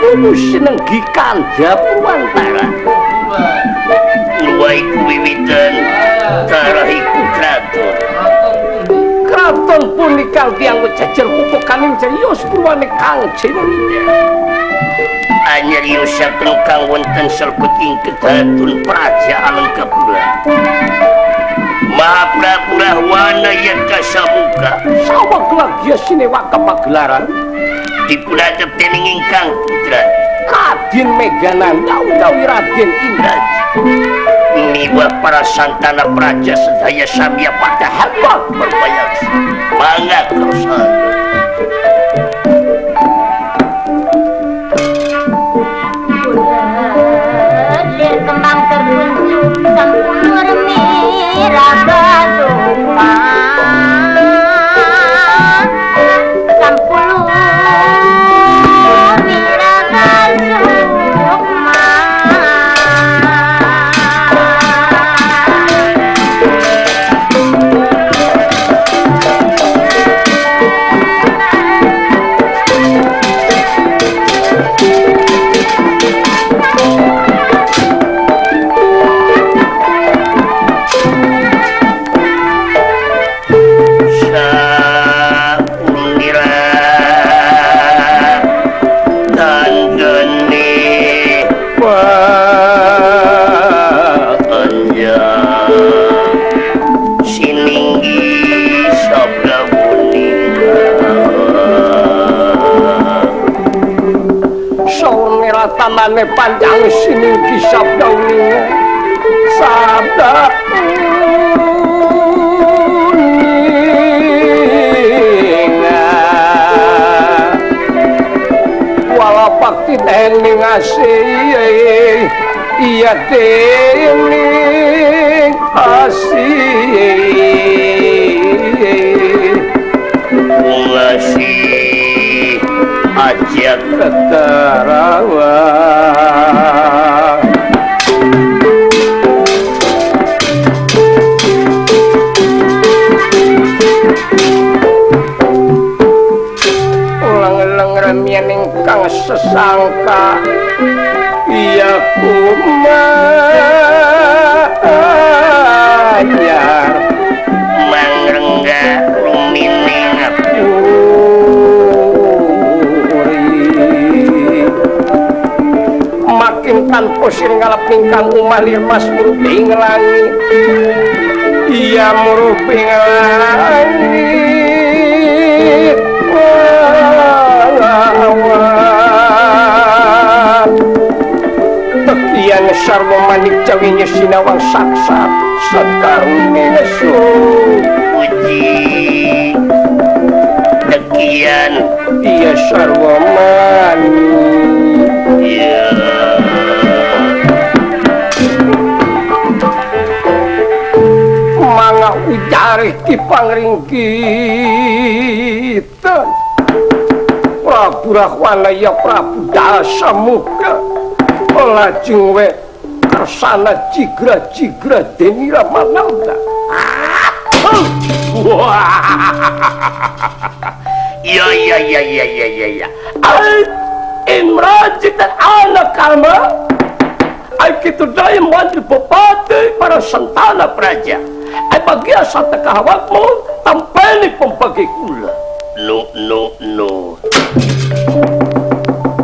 Prabu Sinenggi Kanda Purwantara. Luwa iku wiwitan darah iku kraton. Kraton punika tiyang jejer pupukaning jayos purwane Kang Jeneng. Anyariyosaken kang wonten selebet ing kedatun Praja Alengkapura. Mahaprabu Rahwana yen kasamuka saweg lagi sinewaka pagelaran dipunadhep dening ingkang putra Raden Megananda utawi Raden Indraji. Miwah para santana praja sedaya samya pada hamba berbayaksa mangga kersana. Lir kembang terkuncup sampun miraga sukma sampun miraga sukma. Tamane panjang sininggi sabda uninga sabda uninga walapak titening asih iya dening asih asih aja ketarawa. Ulang-ulang remian ingkang sesangka iya kumayar mangrengga rumining makin tanpa sing ngalap ingkang umah lir mas murup ing langit iya murup ing langit tekian sarwa manik jawinya sinawang saksat sekarune nesu puji tekian iya sarwa manik iya mangga ujarih ki pangringkitan Prabu Rahwana ya Prabu Dasamuka lajeng we kersana jigra-jigra denira manalda. Ya ya ya ya ya ya ya Imrajit dan anak karma kitu daya mandri bupati para santana praja ai bagia sata kahawakmu tampeni pembagi kula. No no no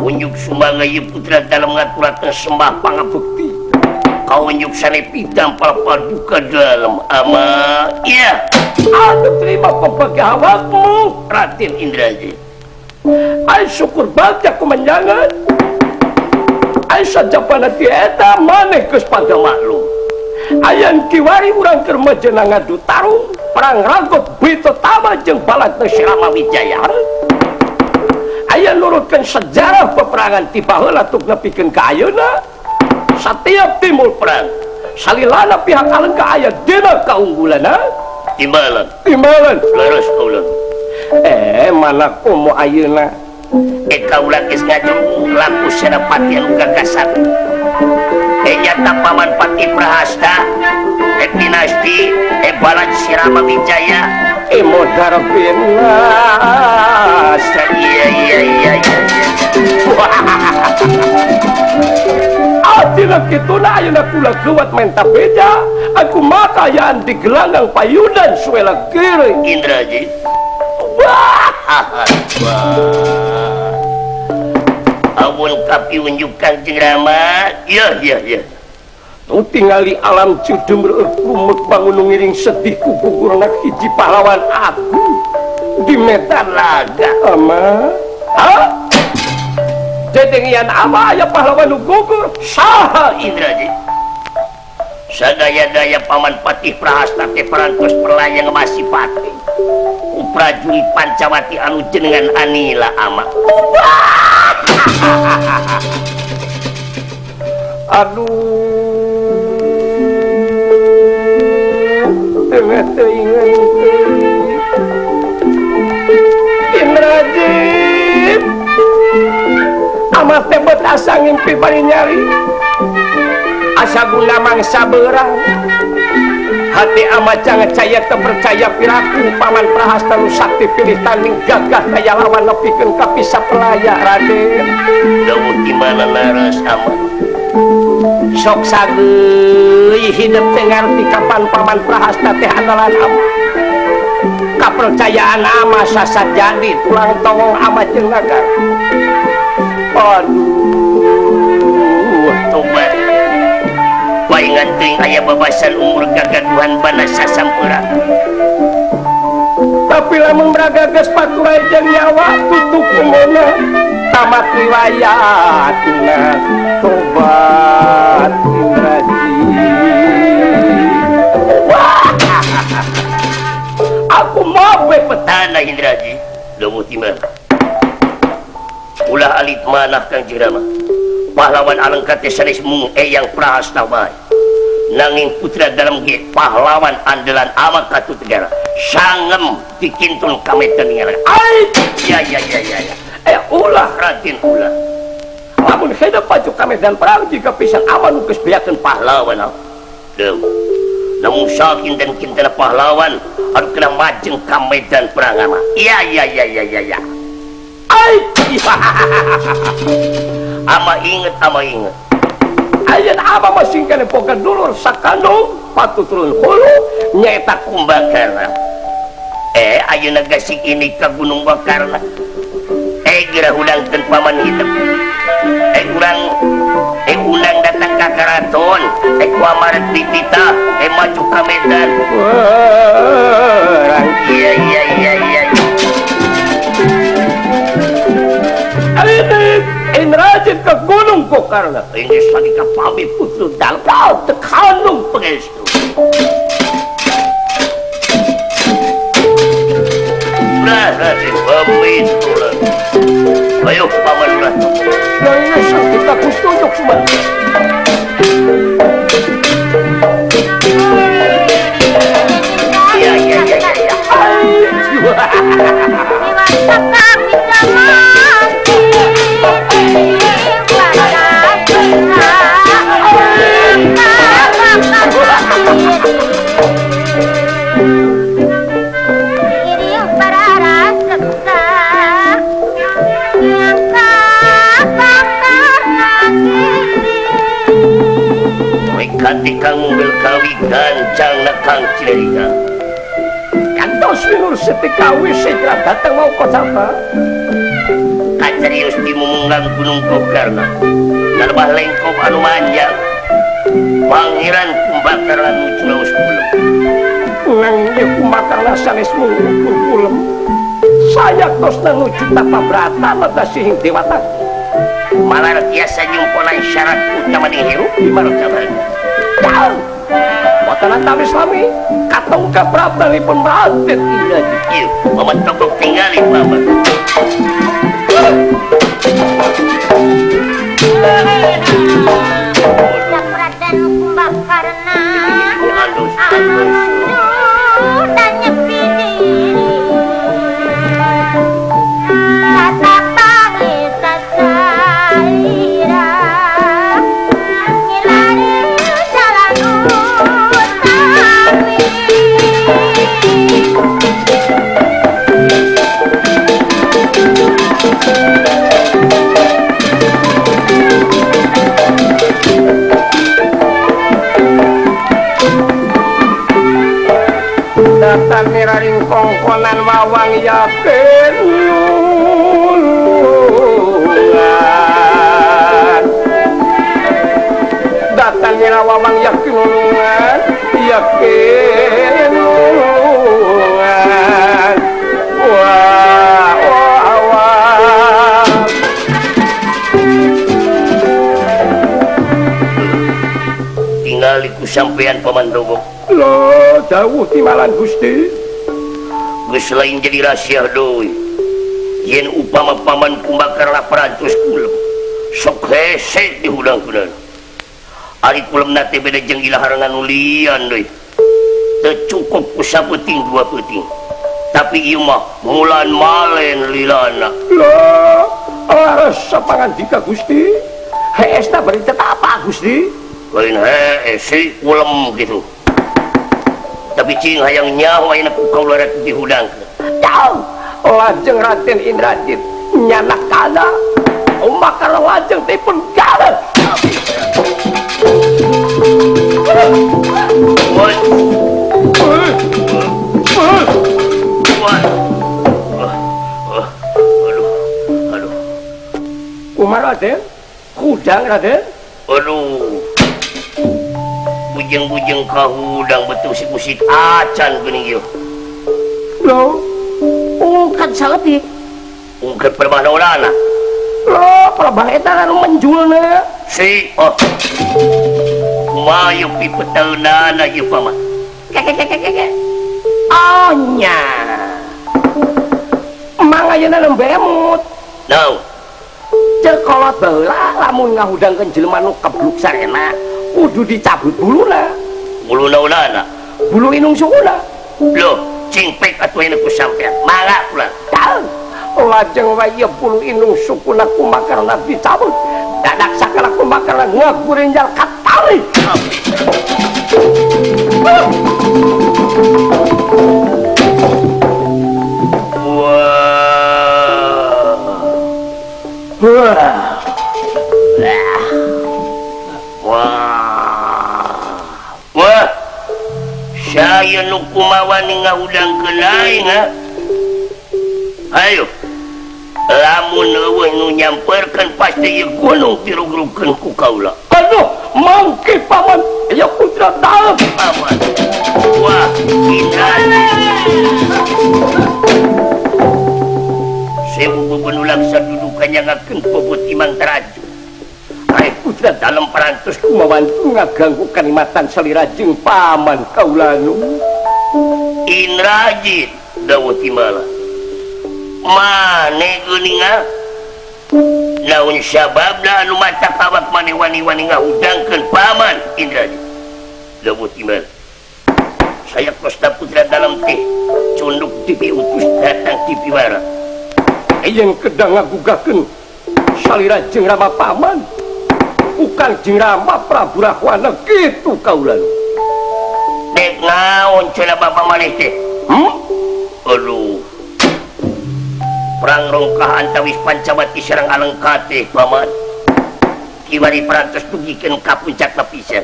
unjuk sumanga ieu putra dalam ngaturakeun sembah pangabekti kau unjuk sane pidam para paduka dalam ama iya anu terima pembagi awakmu Raden Indraji. Ai syukur banget aku menjangan ai sajapana ti eta maneh geus pada maklum ayan kiwari urang keur mejenang ngadu tarung perang ragot bito tama jeung balatna Sirama Wijaya. Aya nurutkeun sejarah peperangan ti baheula tuk nepikeun ka ayeuna satiap timbul perang salilana pihak Alengka aya dina kaunggulanna timbalan timbalan leres kaula mana komo ayeuna kaula geus ngajeng laku Senapati anu gagasan nyata paman Pati Prahasta dinasti Balat Sirama Wijaya modar binas. Iya iya iya iya. Atina kituna ayeuna kula geuwat menta beja aku makayaan di gelanggang payunan suela kiri Indrajit. Amun kapi unjuk Kangjeng Rama ya ya ya. Tu tingali alam cudem reuh bangun ngiring sedih ku gugurna hiji pahlawan aku di medan laga ama. Ha? Dedengian ama aya pahlawan nu gugur saha Indrajit. Sadaya-daya paman Patih Prahasta teh parantos perlayang masih pati ku prajurit Pancawati anu jenengan Anila ama. Aduh, tengah teuingan Indrajit amat teh bet asa ngimpi bari nyari asa guna mangsa beurang hati amat jangan caya terpercaya piraku paman Prahasta nu sakti pilih tanding gagah kaya lawan nepikeun ka pisa pelaya Raden. Dawuh di mana laras amat sok sageuy hidup teh ngarti kapan paman Prahasta teh andalan ama kapercayaan ama sasat jadi tulang tongong ama jeung nagara. Aduh tobat paingan teuing aya babasan umur gagaduhan bana sasampura. Tapi lamun braga geus paturai jeung nyawa tutup umurna tamat riwayatna tobat Indrajit. Aku mau we petana Indrajit. Leuwih ti mana ulah alit manah Kangjeng Rama pahlawan alengkat teh sanes mung Eyang Prahasta wae nanging putra dalam ge pahlawan andalan ama katut negara sangem dikintun ka medan ngarang. Ai ya ya ya ya ya. Ulah Raden ulah lamun hidup maju ka medan perang jika pisan awan nu geus beakeun pahlawan. Deuh namun sakinten kinten pahlawan anu kena majeng ka medan perang ama. Iya iya iya iya iya ya. Ai ama inget ama inget ayeuna ama masing keneh boga dulur sakandung patuturun hulu nyaeta Kumbakarna. Ayeuna gasik ini ka Gunung Bakarna. Geura hudangkeun paman hidup. Urang undang datang ka karaton. Ku amarat dititah maju ka medan. Iya iya iya iya. Indrajit ke Gunung Gokarna. Ini lagi ke pamit putru dalem tekanung pangestu. Ulah Raden pamit ulah. Ayo paman ulah. Nah ini kita kutunjuk semua. Ya ya ya ya ya. Ketika mobil kawi gancang nakang Cileriga kantos winur setikawi segera datang mau kocapa kacarius di mumunggang Gunung Gokarna narbah lengkop anu manjang Pangeran Kumbakarna nuju laos kulem nang ieu Kumbakarna sanes mung kulem saya tosna nuju tapa brata mata sihing dewata malar tiasa nyumponan syarat utama ning hirup di martabat. Boten antawis lami katong kaprabdanipun Raden Indrajit. Paman togok tingali paman. Raden Kumbakarna anu dan nyepi diri kata pangis sasalira ngilari jalan utami. wawang yakin nulungan datang wawang yakin nulungan yakin nulungan wah wah wah tinggal iku sampean Paman Rogong. Loh, dawuh timalan Gusti. Geus lain jadi rahasia deui. Yen upama Paman Kumbakarna parantos kulem, sok hese dihudangkeun. Ari kulemna teh beda jeung ilaharna nu lian deui. Teu cukup ku sapeuting dua peuting. Tapi ieu mah mulan malen lilana. Loh, leres sapangandika Gusti. Heesna bari tetap apa Gusti? Lain hese kulem gitu. Tapi cing hayang nyaho ayeuna ku kaula rek dihudangkeun. Jauh lajeng Raden Indrajit nyanak kana umakar lajeng dipun gawe. Woi. Aduh, aduh. Kumaha Raden? Hudang Raden? Aduh. Bujeng-bujeng kahudang betul si-usik acan geuning ieu. Loh, ungkat saeutik. Ungkat perbah naonana? Loh, perbah eta anu menjulna. Si, oh. Kumaha ieu pipetaeunana ieu paman? Kekekekeke. Oh nya. Mang ayeuna nembe emut. Naon? Ceuk kolot baheula lamun ngahudangkeun jelema nu kebluk sarena kudu dicabut buluna. Bulu naonana? Bulu inung sukuna. Loh, cingpek atuh ayeuna ku sampean. Mangga ulah. Tahu. Lajeng wae ieu bulu inung sukuna kumakarna dicabut. Dadak sakala kumakarna ngagurenjal katali. Wah. Wah. Wah. Wah. Saya nu kumaha ngahudangkeun aing ha. Ayo. Lamun eueuh nu nyamperkeun pasti ieu gunung dirugrugkeun ku kaula. Aduh, mangke paman, ya putra dalem paman. Wah, Indrajit. Sewu bebenulak sadudukan nyangakeun bobot imang teraju. Ai putra dalem parantos kumawan ngaganggu kanikmatan salira jeung paman kaula nu. Indrajit dawuh timala. Mane geuning ah? Naon sababna anu matak awak maneh wani-wani ngahudangkeun paman Indrajit? Dawuh timala. Saya kosta putra dalem teh cunduk dipiutus datang ti piwara. Yen kedang ngagugakeun salira jeung Rama paman. Bukan jeung Rama Prabu Rahwana kitu kaula. Dek naon cenah bapa maneh teh? Aduh. Perang rongkah antawis Pancawati sareng Alengka teh paman. Kiwari parantos dugikeun ka puncak lapisan.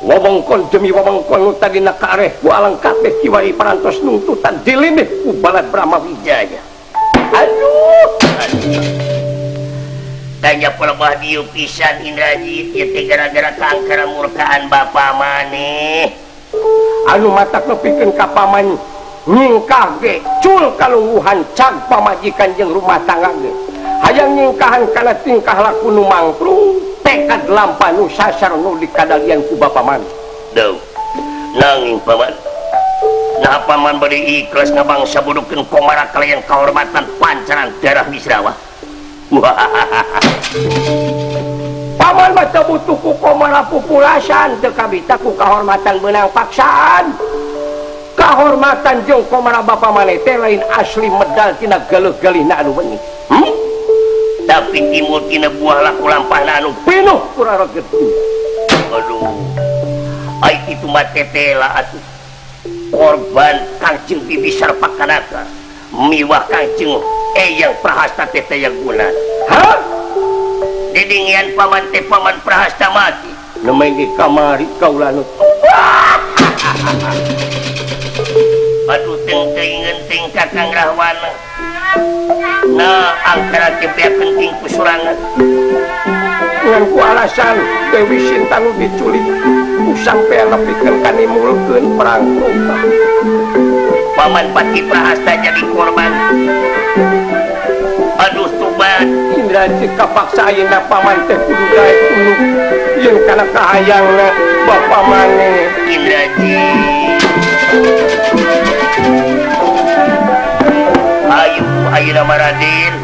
Wewengkon demi wewengkon nu tadina kaareh ku Alengka teh kiwari parantos nungtutan dilimih ku Balad Brahma Wijaya. Aduh. Tanya pelebah dieu pisan Indrajit ieu teh gara-gara kaangkara murkaan bapa maneh. Anu matak nepikeun ka paman nyingkah ge cul kalungguhan cag pamajikan jeung rumah tangga ge. Hayang nyingkahan kana tingkah laku nu mangprung tekad lampah nu sasar nu dikadalian ku bapa maneh. Duh. Nanging paman. Nah paman bade ikhlas ngabangsa bodokeun komara kalayan kahormatan pancaran darah Wisrawa. Paman mah teu butuh ku komara pupulasan teu kabita ku kahormatan beunang paksaan. Kahormatan jeung komara bapa maneh teh lain asli medal tina galeuh-galihna anu benih. Tapi timbul tina buah laku lampahna anu pinuh ku rareget. Aduh. Ai kitu mah tetela atuh. Korban Kangjeng Bibi Sarpakanaka miwah Kangjeng Eyang Prahasta teh yang guna. Hah? Didingian paman teh paman Prahasta mati. Nemeng di kamari kaula nu. Aduh teng teuingeun teng Kakang Rahwana. Nah, angkara teh penting ku sorangan. Ngan ku alasan Dewi Sinta nu diculik ku sampean nepikeun kanimulkeun perang Prungka. Paman Pati Prahasta jadi korban. Aduh tobat. Indraji kapaksa ayeuna paman teh kudu daek tunduk yen kana kahayangna bapa maneh. Indraji. Ayu ayeuna Raden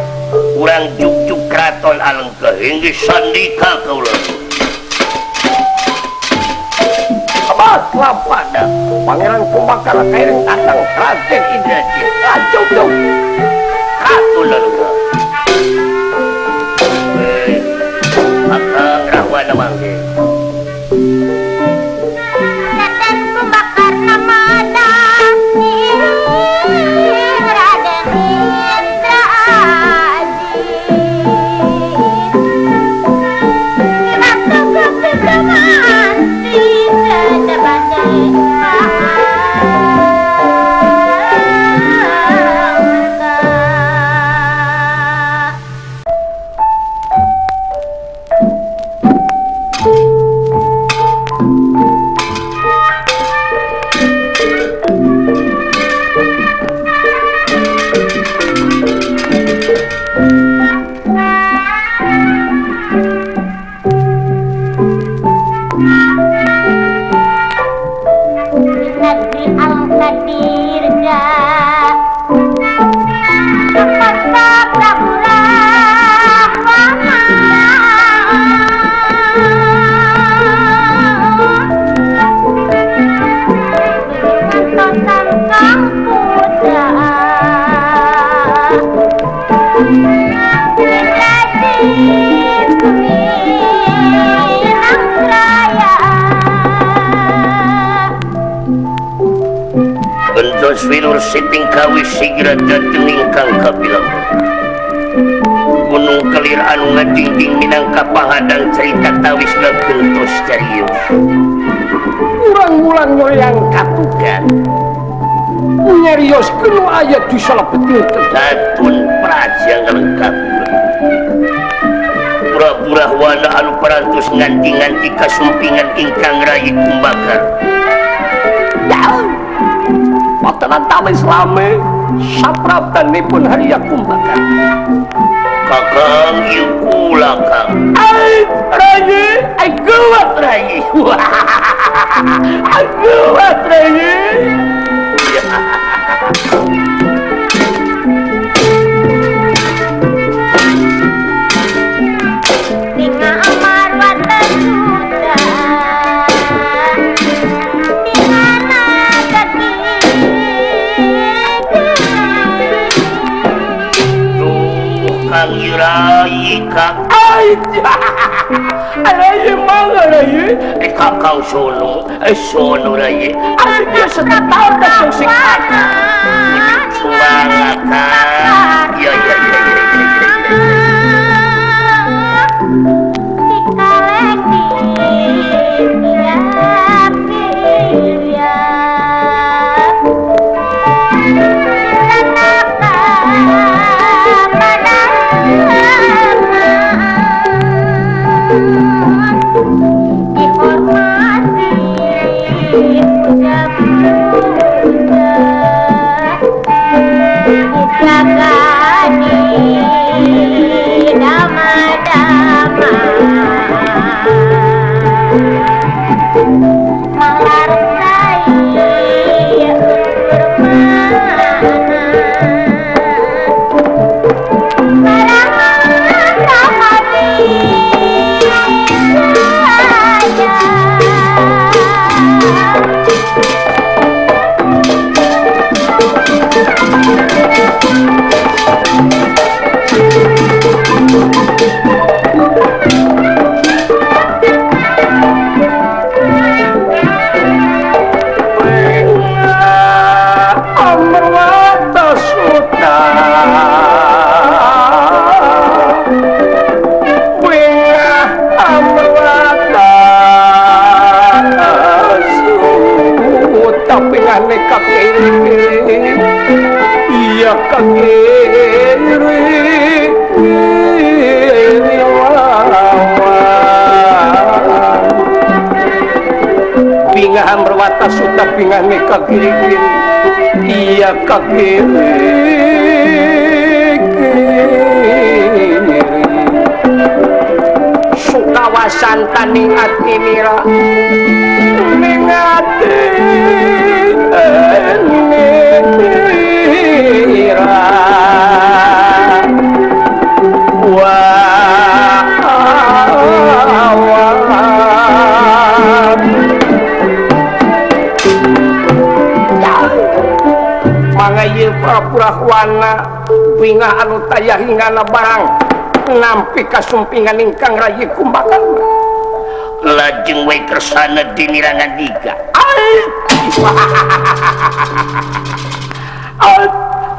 urang juk-juk kraton Alengka hingga sandika kaula. Abah lampada Pangeran Kumbakarna kairing datang Raden Indraji. Ajuk-juk Kraton Alengka. Akang Rahwana mangke. Raden Kumbakarna madang Raden Indraji. Waktu kekemanti sedebade. Wilur siting kawis sigra dateng ingkang kabilang. Gunung Kelir anu ngadingding minangka pahadang cerita tawis ngagentos carios. Urang-urang ngoyang katukan. Nyarios kuno aya di salebeting Datun praja ngalengkap. Prabu Rahwana anu parantos nganti-nganti kasumpingan ingkang rayi Kumbakar. Daun. Wonten tawis lame saprabdanipun Harya Kumbakar. Kakang ieu kula Kang. Ai rayi, ai geuwat rayi. Ai geuwat rayi. Ninga amar watan suda. Rayi Kang. Ai rayi mangga rayi. Kakang sono, sono rayi. Asih biasa tahu dah sing sing. Semangat Kang. Ya ya ya ya ya. Dihormati puja-puja. ka kiri bingah Ambarwata suta bingah ka kiri iya ka kiri sukawasan taning ati mira ning ati mira wah mangga ieu pura-pura bingah anu taya hingana barang nampi kasumpingan ingkang rayi Kumbakarna lajeng we kersana dinirangan diga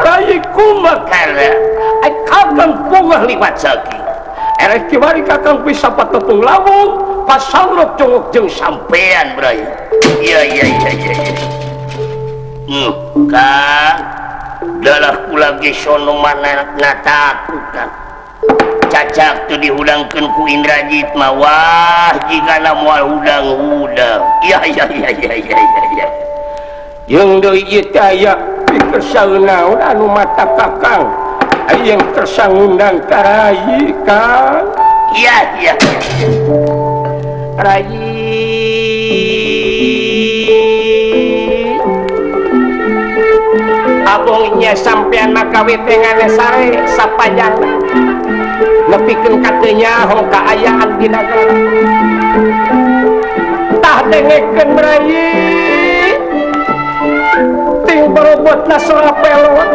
rayi Kumbakarna ai kakang bungah liwat saking erek kiwari kakang bisa patepung lawung pasangrok jongok jeung sampean bray iya iya iya iya Kang dalah kula ge sono mana natakutan cacak tuh dihudangkeun ku Indrajit mah wah jigana moal hudang-hudang iya iya iya iya iya iya jeung deui ieu teh aya pikersa naon anu mata kakang aya yang kersa ngundang ka rayi Kang iya iya rayi abongnya sampean maka wetengane sare sapanjangna nepikeun katenya hong kaayaan di nagara tah dengekeun rayi ting borobotna sora pelot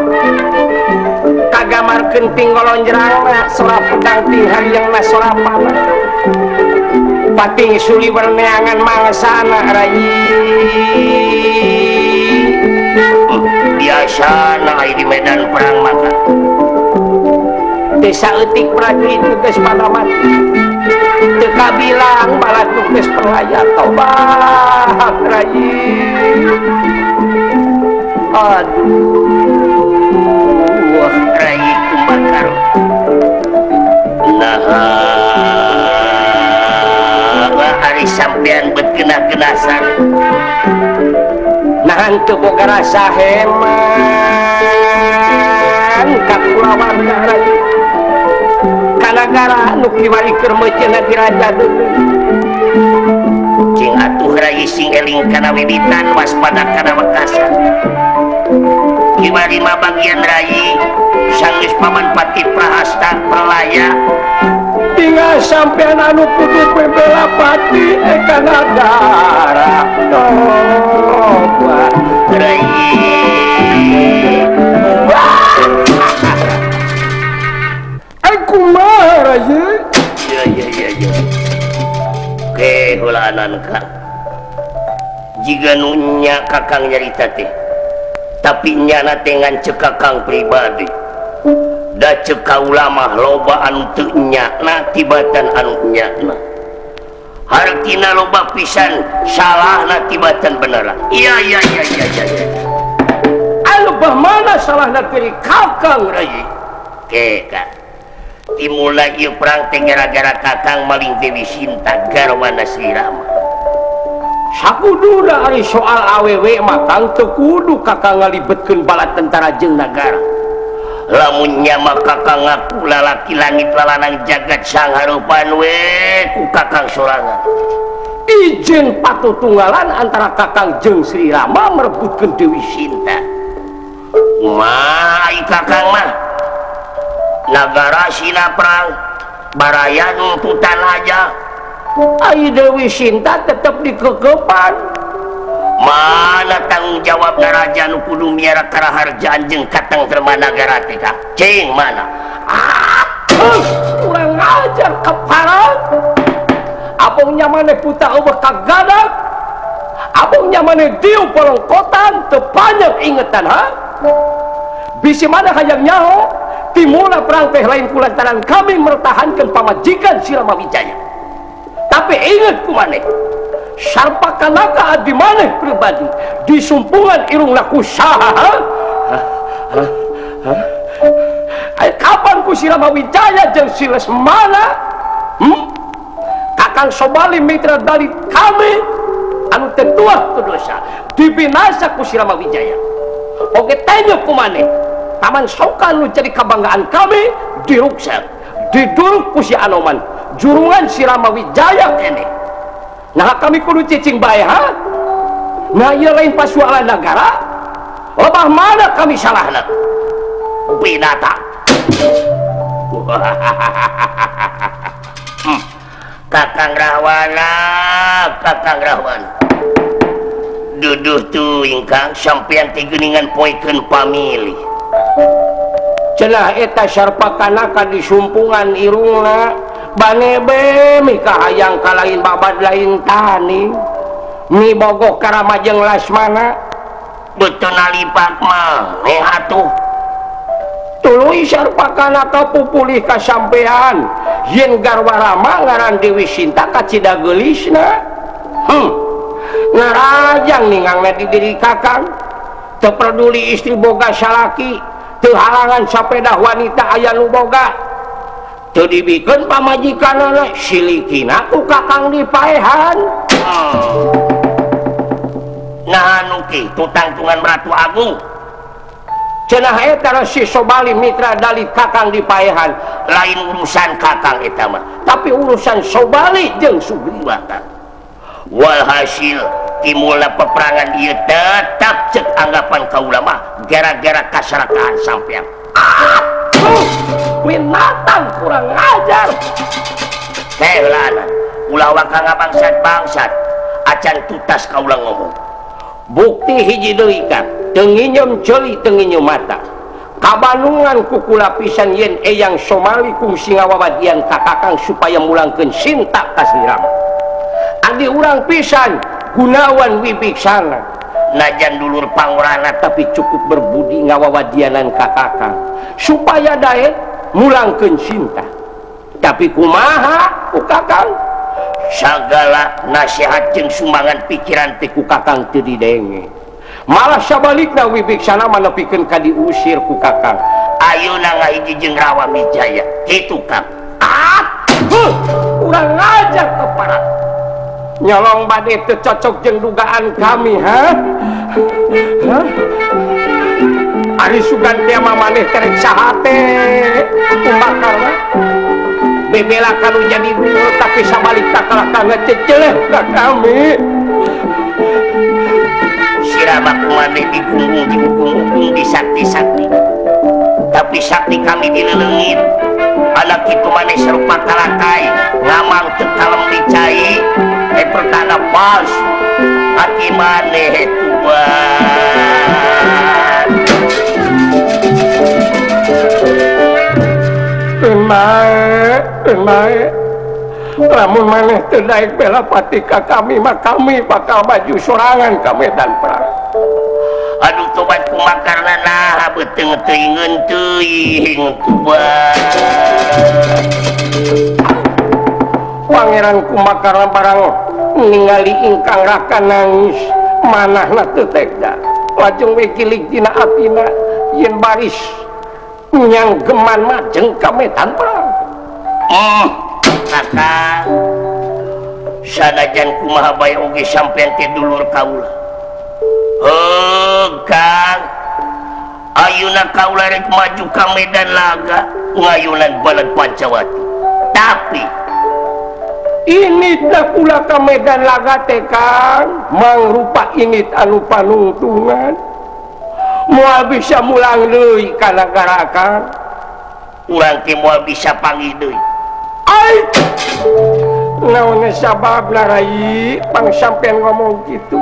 kagamarkeun ting golonjrangna sora pedang ting hariangna sora panah pating suliwer neangan mangsana rayi biasa na di medan perang maka desa eutik prajurit geus pada mati teu kabilang balad geus perlaya tobat rayi aduh rayi Kumbakarna nah ari sampean bet kena-kenasan nahan teu boga rasa heman ka kulawarga rayi kanagara nu kiwari keur meuceuna diraja deui cing atuh rayi sing eling kana wiwitan waspada kana wekasan kiwari mah bagian rayi sanggeus paman Patih Prahasta Pralaya tinggal sampean anu kudu bela pati ka nagara tobat rayi ai kumaha rayi ya ya ya ya ke heulaanan Kang jiga nu nya kakang nyarita teh tapi nyana teh ngan ceuk kakang pribadi da ceuk kaula mah loba anu teu nyana tibatan anu nyana hartina loba pisan salahna tibatan bener iya iya iya iya iya anu bah mana salahna diri kakang rayi ke Kang dimulai ieu perang teh gara-gara kakang maling Dewi Sinta garwana Sri Rama sakuduna ari soal awewe mah Kang teu kudu kakang ngalibetkeun bala tentara jeung nagara lamun nya mah kakang ngaku lalaki langit lalanang jagat sangharupan we ku kakang sorangan izin patutunggalan antara kakang jeung Sri Rama merebutkeun Dewi Sinta kumaha ai kakang mah nagara sina perang baraya nuntutan aja ai Dewi Sinta tetep dikekepan mana tanggung jawab raja nu kudu miara karaharjaan jeung katengtreman nagara teh Kang cing mana kurang ajar keparat abongnya maneh puta eueuh kagadak abongnya maneh dieu polongkotan teu panjang ingetan ha bisi mana hayang nyaho timula perang teh lain kulantaran kami mempertahankan pamajikan Si Rama Wijaya tapi inget ku maneh sarpakanaka adi maneh pribadi di sumpungan irung laku saha Hah? Kapan ku si Rama Wijaya jeung si Lesmana? Kakang Sobali mitra dari kami anu tetuah ku dosa dibinasa ku si Rama Wijaya. Oge tenyo ku maneh Taman Soka nu jadi kebanggaan kami diruksak, diduruk ku si Anoman, jurungan si Rama Wijaya kene. Nah kami kudu cicing bae ha? Nah ieu lain pasualan negara. Lebah mana kami salahna? Binatang. Kakang Rahwana, Kakang Rahwana. Duduh tuh ingkang sampeyan teh geuningan poekeun pamilih. Cenah eta sarpakanaka disumpungan irungna banebe mikahayang kalain babad lain tani mi bogoh karama jeung Lasmana betul nalipak mah neh atuh tuluy sarpakanaka pupulih kasampean yen garwa Rama ngaran Dewi Sinta kacida geulisna. Ngarajang ningangna di diri kakang teu peduli istri boga salaki teu halangan sapeda wanita aya nu boga teu dibikeun pamajikanana silikina ku kakang dipaehan. Nah anu kitu tangtungan Ratu Agung cenah eta si Sobali mitra dari kakang dipaehan lain urusan kakang eta mah tapi urusan Sobali jeung Sugriwa. Walhasil timulna peperangan ieu tetap cek anggapan kaula mah gara-gara kasarakaan sampean. Binatang kurang ajar. Heulana ulah waka ngabangsat-bangsat acan tutas kaula ngomong. Bukti hiji deui kan teu nginyeum ceuli teu nginyeum mata. Kabanungan kukula pisan yen Eyang Somali kungsi ngawawadian ka kakang supaya mulangkeun Sinta ka si Rama. Adi urang pisan Gunawan Wibiksana najan dulur pangorana tapi cukup berbudi ngawawadianan ka kakang supaya daek mulangkeun Sinta. Tapi kumaha ku kakang sagala nasihat jeung sumbangan pikiran teh ku kakang teu didenge. Malah sabalikna Wibiksana mah nepikeun ka diusir ku kakang. Ayeuna ngahiji jeung Rawa Wijaya kitu Kang. Atuh urang ngajar keparat. Nyolong bade teu cocok jeung dugaan kami ha? Hah? Ari sugan teh mah maneh terek saha teh Kumbakarna. Bebela kanu jadi dulu tapi sabalikna kalah ka ngececeleh ka kami. Sirama kumaneh digunggung dihukum-hukum disakti-sakti. Tapi sakti kami dileleungit. Anak itu maneh serupa kalakai ngamang teu kalem dicai. Pertanda palsu hati maneh tuan. Mae, lamun maneh teu daek bela pati ka kami mah kami bakal maju sorangan ka medan perang. Aduh tobat kumakarna nah beuteung teuingeun teuing tuan. Pangeran Kumbakarna barang ningali ingkang raka nangis manahna teu tega lajeng we gilig dina atina yen baris nyang geman majeng ka medan perang. Kakang sanajan kumaha bae oge sampean teh dulur kaula. Heuh Kang, ayeuna kaula rek maju ka medan laga ngayunan balad Pancawati. Tapi ini tak pula ka medan laga teh Kang mangrupa init anu panungtungan moal bisa mulang deui ka nagara Kang. Urang teh moal bisa panggih deui. Ai naon sababna rai pang sampean ngomong kitu?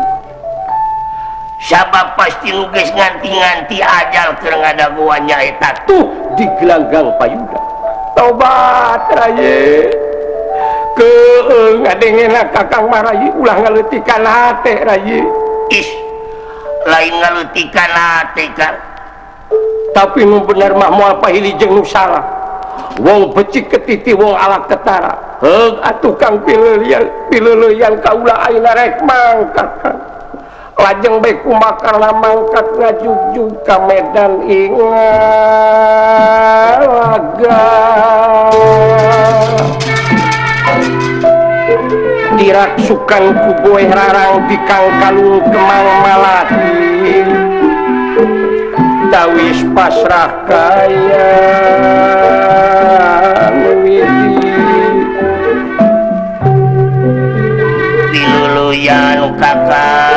Sabab pasti nu geus nganti-nganti ajal keur ngadagoan nyaeta tuh di gelanggang payuda. Tobat rai. Keung ngadengena kakang mah rai ulah ngaleutikan hate rai. Ih lain ngaleutikan hate Kang. Tapi nu bener mah moal pahili jeung nu salah. Wong becik ketiti wong alak ketara. Heug atuh Kang pileuleyan kaula ayeuna rek mangkat Kang. Lajeng bae Kumbakarna mangkat ngajugjug ka medan ing laga. Diraksukan ku boeh rarang di kangkalung kemang malati. Tawis pasrah kaya widi. Piluluyan kakak.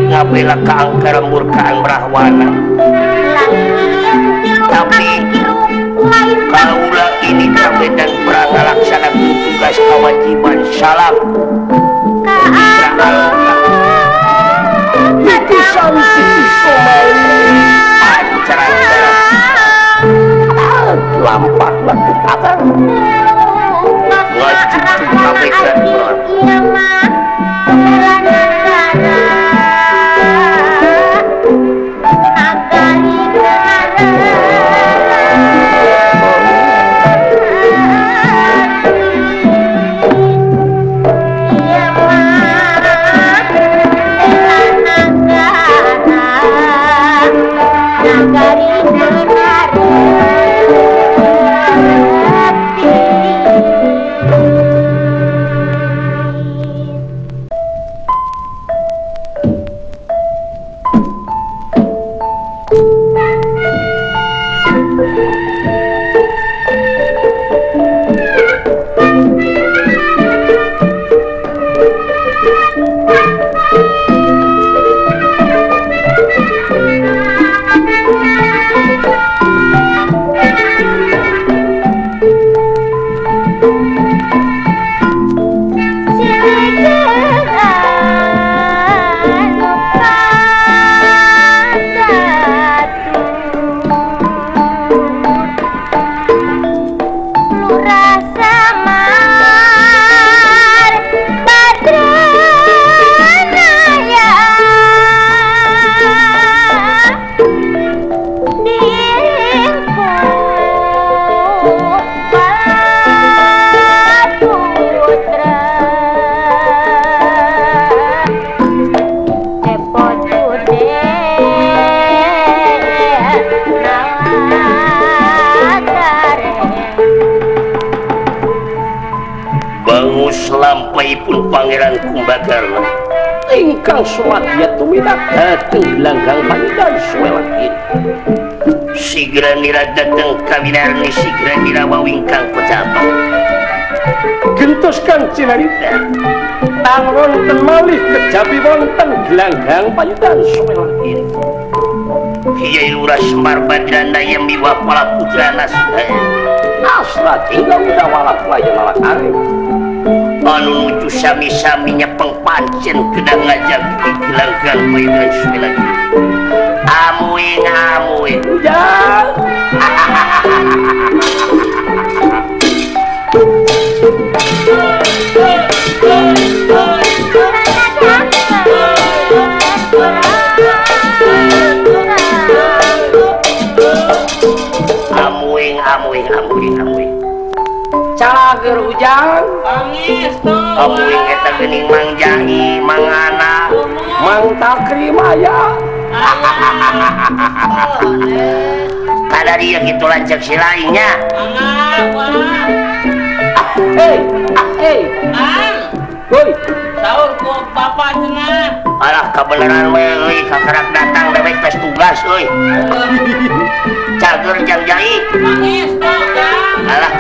Ngabela kaangkara murkaan Brahwana. Tapi kaula ini kamedan perang laksanakan tugas kewajiban salam Mitra Aloka. Titisan titisan acara-acara lampak laku akang wajib kamedan perang. Pun Pangeran Kumbakarna ingkang suwadya tumindak dhateng gelanggang panyudan suwelakin. Sigra nira dateng kawinarni sigra nira wawingkang pecapa. Gentos kang cinarita tang wonten malih kejabi wonten gelanggang panyudan suwelakin. Kiai Lurah Semar Badrana yang miwa pala putrana asra tinggal udah walak layan malak arif. Anu nuju sami-saminya pengpancen kedang ngajak di gelanggang payudan suwelakin. Amuing amuing ujang. Amuing amuing amuing amuing. Calager ujang. Amuing eta geuning Mang Jahi, Mang Ana, Mang Takrim aya. Kada dia kitu lanceuk si lainnya. Hei, hei. Woi. Saur ku bapak cenah. Alah kabeneran we euy kakarak datang dewek tes tugas euy. Cager Jang Jahi. Mangis tong. Alah.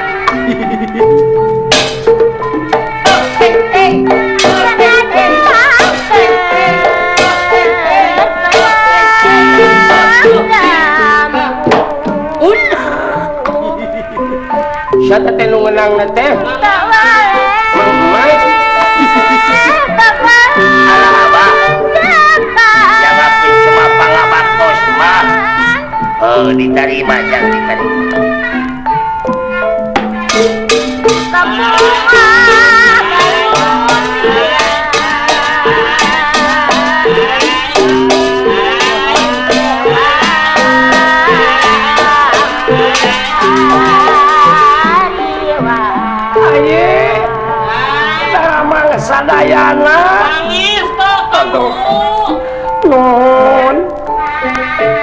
Siapa teh nu ngeunangna teh? Mang Emas. Alah abah. Jangan semua pangabaktos mah. Oh, diterima jangan diterima. Sadayana aduh nun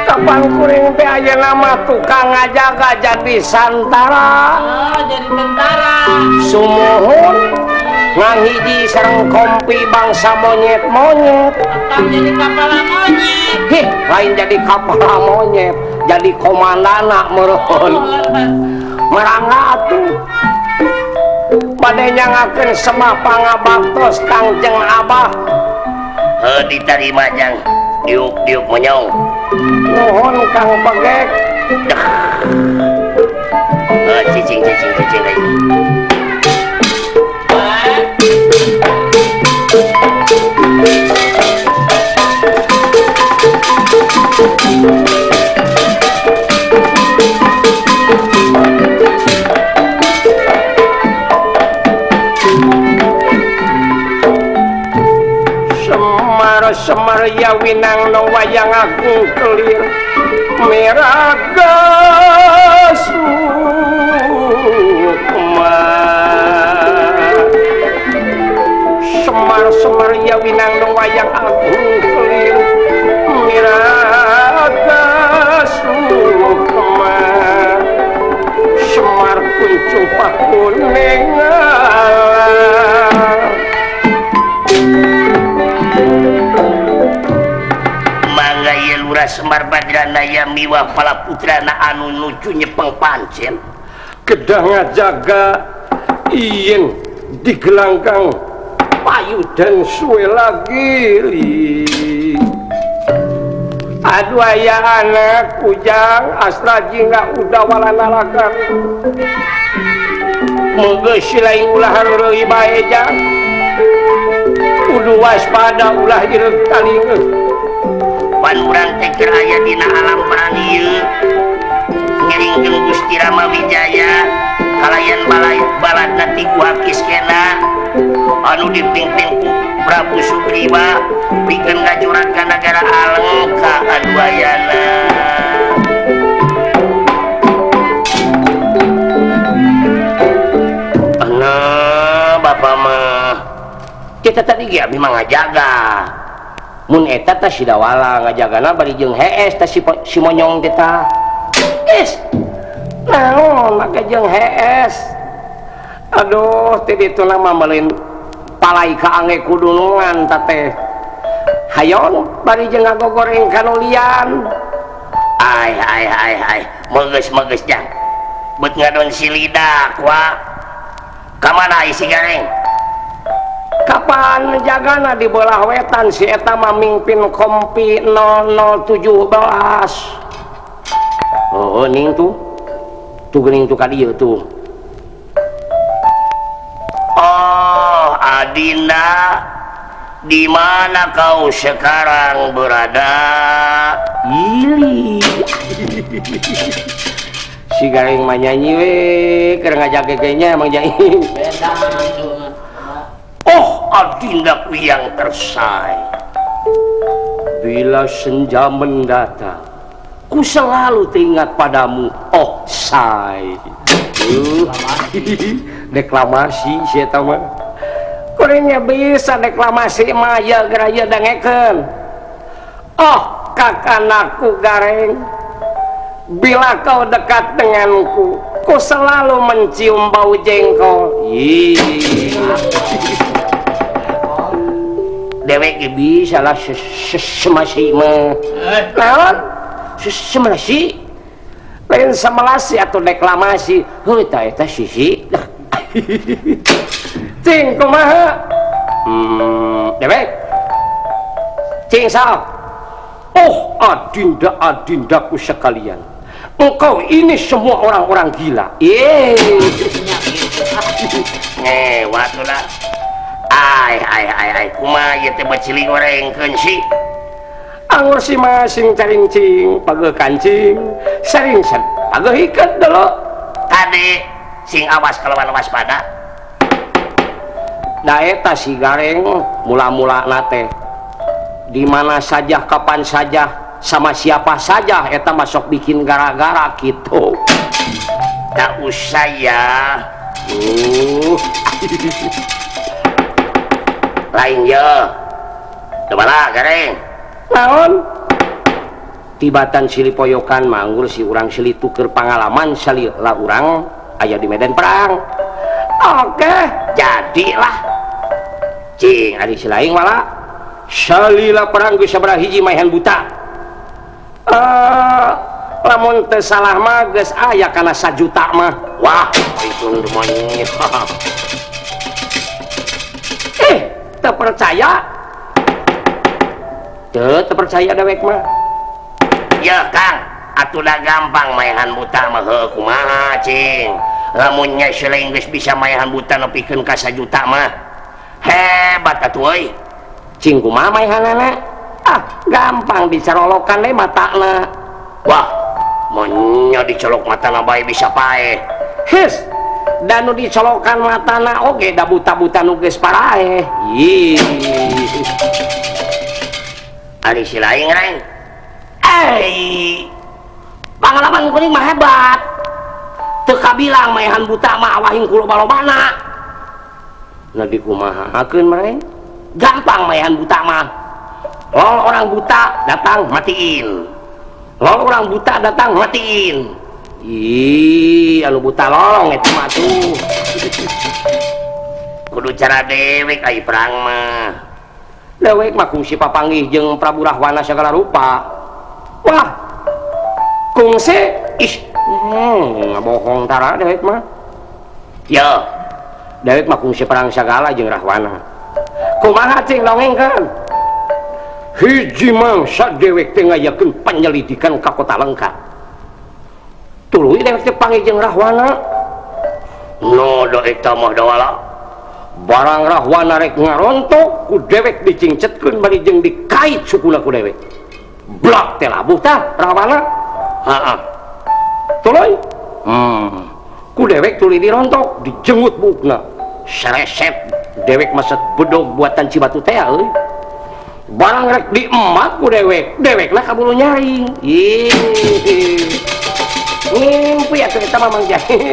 kapan kuring teh ayeuna mah tukang ngajaga jadi santara, oh, jadi tentara sumuhun ngahiji sareng kompi bangsa monyet-monyet tetap jadi kapala monyet. Hih, lain jadi kapala monyet, jadi komandana meureun merangga atuh bade nyangakeun semah pangabaktos Kangjeng Abah. Heuh diterima jang diuk-diuk menyong. Nuhun Kang Begek. Heuh cicing cicing cicing deui. Semar ya winangno wayang agung kelir miraga sukma. Semar semar ya winangno wayang agung kelir miraga sukma. Semar kuncung pakuningan. Semar Badrana ya miwah pala putrana anu nuju nyepeng pancen kedah ngajaga yen di gelanggang payu dan suwe lagi. Aduh aya anak ujang asra jingga udah walana lagang moga silaing ulah hareureuy bae jang kudu waspada ulah ireug talingeun. Pan urang teh keur aya dina alam perang ieu ngiringkeun Gusti Rama Wijaya kalayan baladna ti Guha Kiskena anu dipimpin ku Prabu Sugriwa pikeun ngajurat ka nagara Alengka aduayana. Ana bapa mah kita tadi ge abi mah ngajaga mun eta teh si Dawala ngajagana bari jeung hees teh si monyong teh tah. Is naon make jeung hees. Aduh ti ditu mah meuleun palai ka ange kudunungan ta teh. Hayon bari jeung ngagogoreng kanulian. Ai ai ai ai megeus-megeus jang. Beut ngadon si lidak wa. Ka mana si gareng? Kapan jagana di belah wetan si eta mah mingpin kompi 0017. Oh ning tuh. Tuh geuning tuh ka dieu tuh. Oh Adinda, di mana kau sekarang berada? Ili. Si gareng mah nyanyi we, keur ngajaga ge nya emang nyanyi. Beda. Oh adindaku yang tersayang, bila senja mendatang ku selalu teringat padamu. Oh say. Deklamasi si eta mah. Kuringnya bisa deklamasi mah ya geraya dangekeun. Oh kakanaku gareng, bila kau dekat denganku, ku selalu mencium bau jengkol. Ih. Dewek ge bisa lah sesemasi mah. Naon? Sesemasi? Lain semelasi atau deklamasi. Heuh ta eta sisi. Cing kumaha? Dewek. Cing sok. Oh adinda adindaku sekalian, Engkau ini semua orang-orang gila. Waktu lah. Ai ai ai ai kumaha ieu teh bacili gorengkeun sih. Anggur si masing carincing pageuh kancing sering set pageuh iket dulu. Kade sing awas kalawan waspada. Da eta si Gareng mula-mula nate di mana saja kapan saja sama siapa saja eta masuk bikin gara-gara gitu. Tak usah ya. Lain ye. Cobalah Gareng. Naon? Tibatan silih poyokan manggur si urang silih tuker pangalaman salila urang aya di medan perang. Oke, jadilah. Cing ari si laing wala. Salila perang geus sabaraha hiji maehan buta. Lamun teu salah mah geus aya kana 1 juta mah. Wah, itu lumayan. Teu percaya. Teu percaya dewek mah. Ya Kang, atuh da gampang maehan buta mah heuh kumaha cing. Lamun nya si geus bisa maehan buta nepikeun ka 1 juta mah. Hebat atuh euy. Cing kumaha maehanana? Ah, gampang dicarolokan we matana. Wah, mun nya dicolok matana bae bisa paeh. Hes, dan nu dicolokan matana oge da buta-buta nu geus paraeh. Ih. Ari si laing reng. Eh, pangalaman kuring mah hebat. Teu kabilang maehan buta mah awahing ku loba-lobana. Nah di kumahakeun mereng? Gampang maehan buta mah. Lol orang buta datang matiin. Lol orang buta datang matiin. Ih, anu buta lolong eta mah tuh. Kudu cara dewek ai perang mah. Dewek mah kungsi papanggih jeung Prabu Rahwana segala rupa. Wah. Kungsi ih, ngabohong tara dewek mah. Yo, dewek mah kungsi perang segala jeung Rahwana. Kumaha cing dongengkeun? Hiji mangsa dewek teh ngayakeun penyelidikan ka kota Lengka. Tuluy dewek teh panggih jeung Rahwana. No da eta mah dawala. Barang Rahwana rek ngarontok ku dewek dicingcetkeun bari jeung dikait sukuna ku dewek. Blak teh labuh tah Rahwana. Heeh. Tuluy. Ku dewek tuluy dirontok, dijenggut buukna. Seresep dewek maset bedog buatan Cibatu teh euy. Barang rek diemat ku dewek, dewekna kaburu nyaring. Ih. Ngimpi atuh eta mah Mang Jai.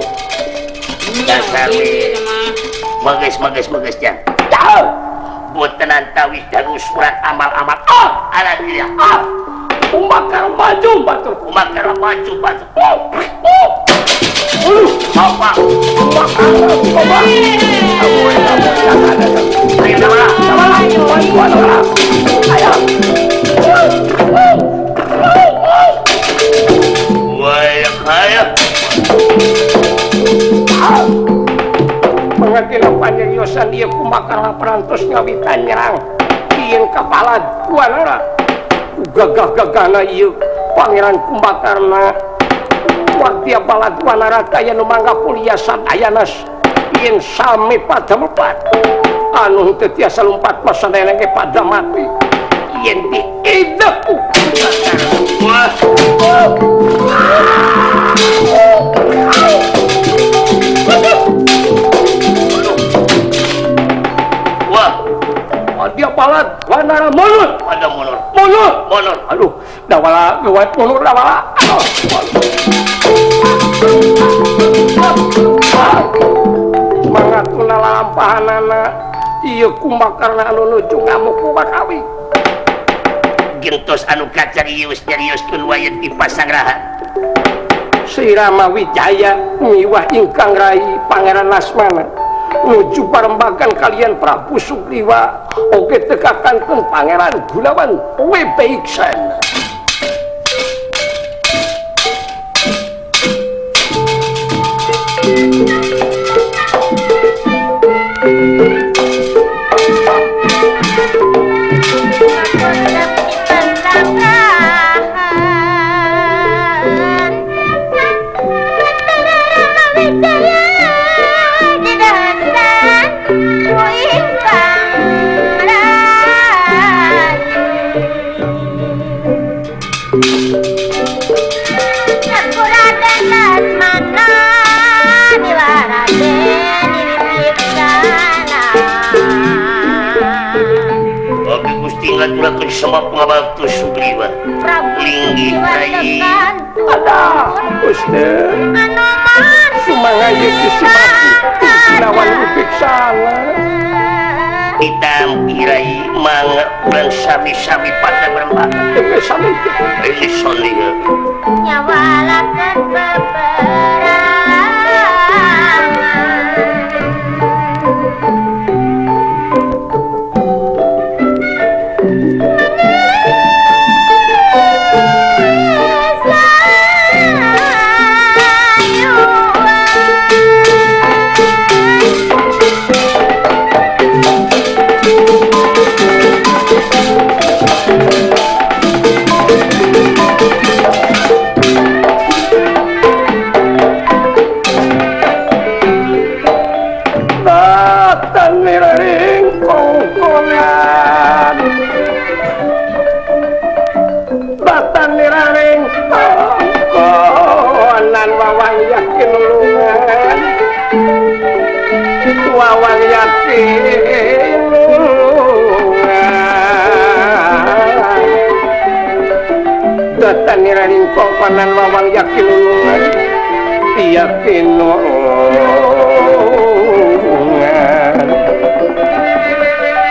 Dasar we. Bagus bagus bagus jan. Tahu. Botenan tawis daru surat amal-amal. Ah, alhamdulillah. Ah. Kumbakar maju batur, kumbakar maju batur. Apa? Kumbakar coba. Ayo dawala, dawala, dawala. Ayo. Wah, kaya. Mengerti panyeriosan dia kumbakar perantos ngawitan nyerang. Ieu kepala Wanara. Gagah-gagahna ieu Pangeran Kumbakarna. Waktu balad Wanara kaya nu mangga kuliah sadayana yen sami pada mepat. Anu teu tiasa lumpat mah sadayana ge pada mati. Yen diidep ku Kumbakarna. Wah. Wah, dia balad Wanara mundur. Ada mundur. Mundur. Mundur. Aduh, dawala gawat mundur dawala. Aduh. Mangatuna lalampahanana ieu Kumbakarna anu nuju ngamuk ku Bakawi. Gentos anu kacarius-cariuskeun wayan di pasangrahan. Sri Rama Wijaya miwah ingkang rai Pangeran Lasmana nuju parembagan kalian Prabu Sugriwa oge tekakankeun Pangeran Gunawan WB Iksan. Wijaya didahasan ku ingkang rayi. Aku Raden Lesmana miwaraden Wibiksana. Abdi Gusti ngaturakeun semua pangabakti Sugriwa. Linggih rai. Ada Gusti. Sumangga ieu disimati Gunawan Wibiksana. Ditampi rai mangga urang sami-sami pada berempat. Sami ini soliha. Nyawalakeun peperangan. Wawang yakin lulungan datan niraning kongkonan wawang yakin lulungan yakin lulungan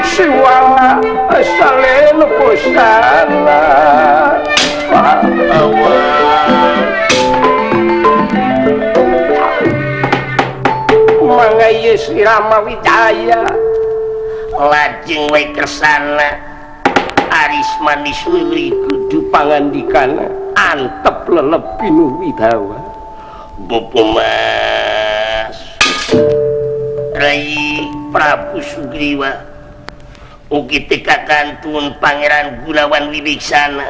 siwala salin pusana mangga ieu Sri Rama Wijaya lajeng we kersana aris manis leuwih kudu pangandikana antep lelep pinuh wibawa. Bopo Mas Rai Prabu Sugriwa ugi teu kakantun Pangeran Gunawan Wibiksana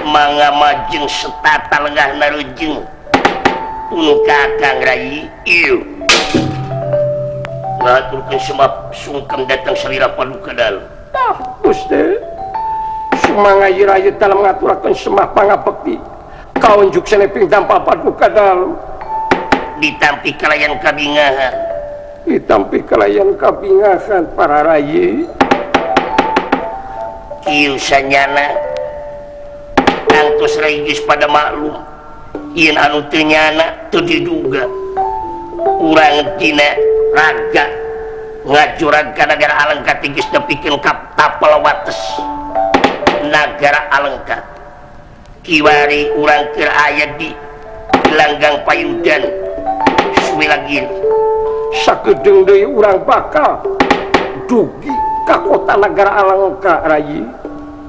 mangga majeng setata lengah narujeng pun kakang Rai ieu ngaturkeun sebab sungkem datang salira paduka dalem. Tah Gusti sumangga ieu rayi dalem ngaturakeun semah pangabekti kaunjuk saneping dampa paduka dalem. Ditampi kalayan kabingahan. Ditampi kalayan kabingahan para rayi. Kieu sanyana tangtos rai geus pada maklum yen anu teu nyana teu diduga urang dina raga ngajurag ka nagara Alengka geus nepikeun ka tapel wates nagara Alengka. Kiwari urang keur aya di Langgang Payudan Suwilagiri. Sakedeung deui urang bakal dugi ka kota nagara Alengka rayi.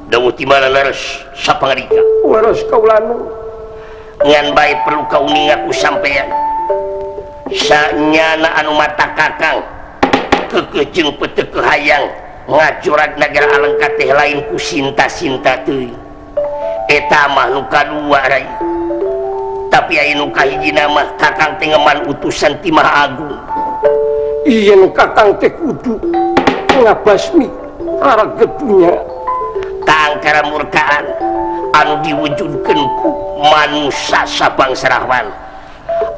Dawuh ti mana leres sapangarika? Leres kaulanu. Ngan bae perlu kauninga ku sampean. Sanyana anu mata kakang keukeuh jeung peuteuh hayang ngajurag nagara Alengka teh lain ku sinta-sinta teuing. Eta mah nu kadua rai. Tapi aya nu kahijina mah kakang teh ngeman utusan ti Maha Agung. Yen kakang teh kudu ngabasmi raraget dunya kaangkara murkaan anu diwujudkeun ku manusa sabangsa Rahwana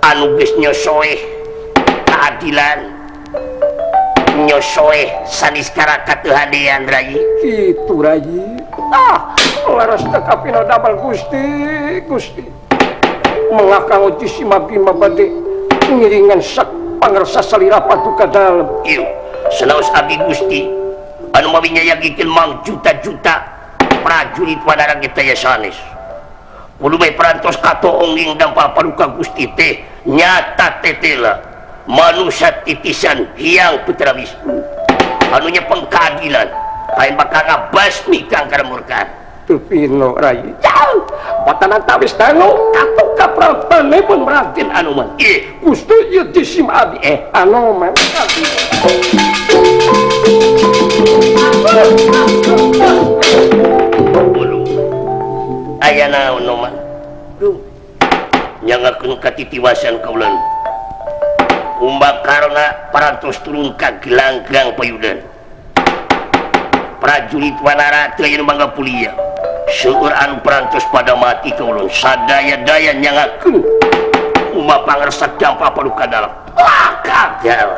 anu geus nyosoeh keadilan nyosoeh saniskara kateuhadean rai. Kitu rai. Ah leres teu kapina damel Gusti Gusti mangga uji simabima bade ngiringan sak pangersa salira paduka dalem. Ieu sanaos abdi Gusti anu mawi nyayagikeun mang juta-juta prajurit wanara kita ya sanes. Kudu bae perantos katoonging dampal paduka Gusti teh nyata tetela manusia titisan Hyang Putra Wisnu anu nyepeng keadilan lain bakal ngabasmi kang karamurkaan. Teu pino rai. Jauh botanan tawis dangu katuh kaprabanipun Raden Anoman. Gusti ieu disim abdi Anoman. Aya naon Noman? Duh. Nyangakeun katitiwasan kaulan. Kumbakarna parantos turun ka gelanggang payudan. Prajurit Wanara teu aya nu mangga pulia. Seueur anu parantos pada mati kaulun sadaya-daya nyangakeun kumaha pangersa dampa paduka dalam. Wah, gagal.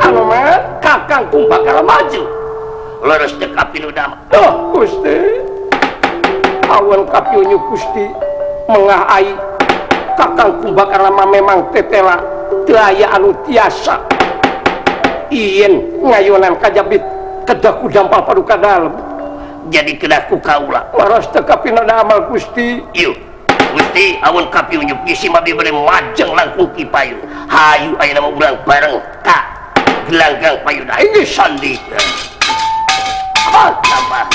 Anu mah Kakang Kumbakarna maju. Leres teu kapinudama. Oh, Gusti. Awan kapiunyu Gusti mengah ai Kakang Kumbakarna mah memang tetela teu aya anu tiasa ieun ngayonan kajabit kedah ku dampal paduka dalem. Jadi kedah ku kaula. Leres teu kapinadamal Gusti. Ieu Gusti awan kapiunyu bisi mah bade majeng langkung ti payun. Hayu ayeuna mah urang bareng ka gelanggang payudan. Ini sandika. Ah, tambah.